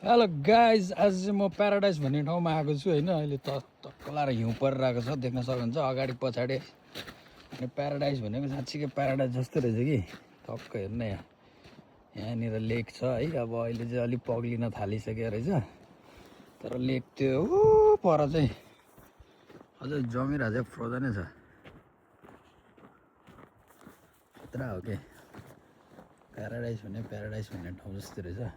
Hello guys, आज चाहिँ म प्याराडाइज भन्ने ठाउँमा आएको छु होइन। अहिले तक्कलाएर हिउँ परिरहेको छ, देख्न सक्नुहुन्छ अगाडि पछाडि। अनि प्याराडाइज भनेको साँच्चीकै प्याराडाइज जस्तो रहेछ कि। टक्क हेर्नु न यहाँ, यहाँनिर लेक छ है। अब अहिले चाहिँ अलिक पग्लिन थालिसक्यो रहेछ, तर लेक त्यो पर चाहिँ अझै जमिरहेको चाहिँ फ्रोजनै छ। खतरा हो के, प्याराडाइज भन्ने ठाउँ जस्तो रहेछ।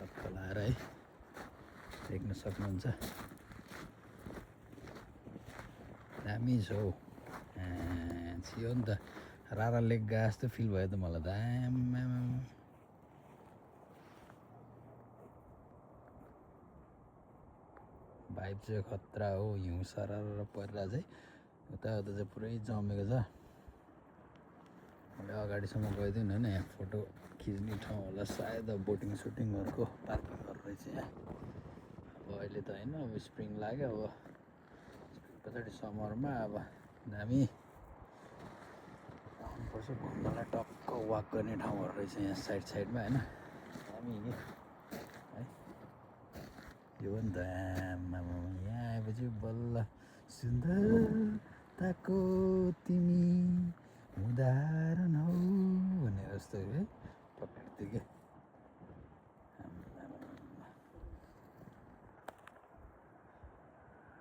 टक्क लाएर है देख्न सक्नुहुन्छ, दामी छ हौ। छियो नि त, रारा लेक गए जस्तो फिल भयो त मलाई त। भाइब चाहिँ खतरा हो, हिउँ सरर परिरहेको चाहिँ उताउता चाहिँ पुरै जमेको छ। मैले अगाडिसम्म गइदिउँ होइन, यहाँ फोटो खिच्ने ठाउँ होला सायद, बोटिङ सुटिङहरूको पार्किङहरू रहेछ यहाँ। अब अहिले त होइन, अब स्प्रिङ लाग्यो, अब पछाडि समरमा अब दामी आउनुपर्छ घुम्नलाई। टक्क वाक गर्ने ठाउँहरू रहेछ यहाँ साइडमा होइन, दामी नि है। यो हो नि त, आमामा यहाँ आएपछि बल्ल सुन्दरताको तिमी उदाहरण हौ भने जस्तो है प्रकृति के।